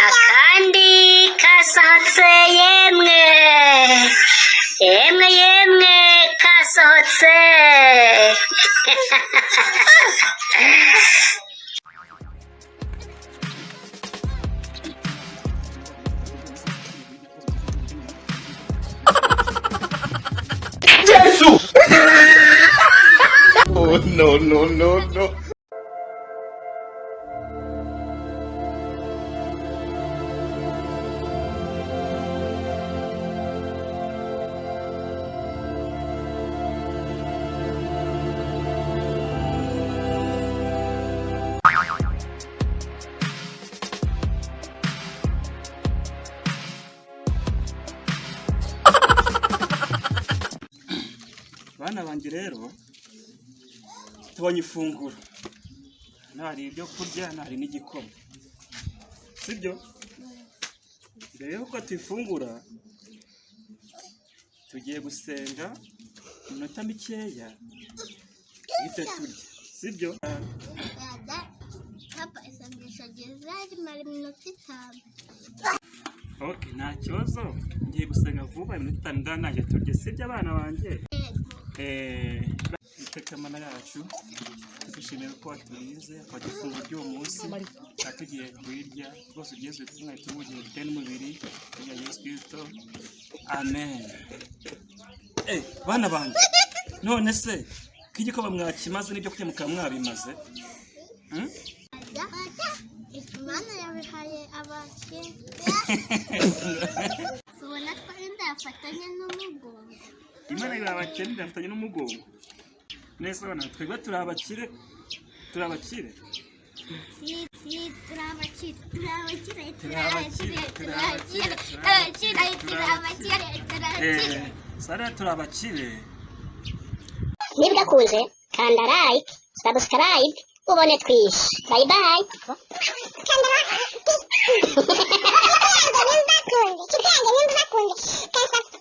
Akandi kasohotse, yemwe yemwe yemwe, kasohotse. Oh, no, no, no, no. Bana banjye rero, tubonye ifunguro. Hano hari ibyo kurya, hano hari n'igikoma, sibyo? Mbere y'uko tuyifungura, tugiye gusenga iminota mikeya, duhite turya, sibyo? Dada, papa, isengesho ryiza rimara iminota 5. Ok, nta kibazo, ngiye gusenga vuba iminota 5, ndanange turye, sibyo abana banjye? Yego. Iteka Mana yacu, tugushimiye ko waturinze ukaduha ifunguro ry'uwo munsi, tukaba tugiye kurirya rwose. Ugeze utunganye, tuwugire bitewe n'umubiri bya Yesu Kirisito, amen. Bana banjye, none se ko igikoma mwakimaze n'ibyo kurya mukaba mwabimaze? Hmm? Dada, Imana yabihaye abakire. Ubona ko inda yafatanye n'umugongo. Imana ibaha abakene, idafatanye n'umugongo neza. Bana, twebwe turi abakire, turi abakire. Si, turi abakire, turi abakire, turi Turi abakire, abakire, turi abakire, turi abakire, turi abakire, turi abakire. Sara, turi abakire. Niba ugakunze, kanda like, subscribe, ubone twinshi. Bye bye. Kanda like. Nimba bakunze, nimba bakunze, kanda.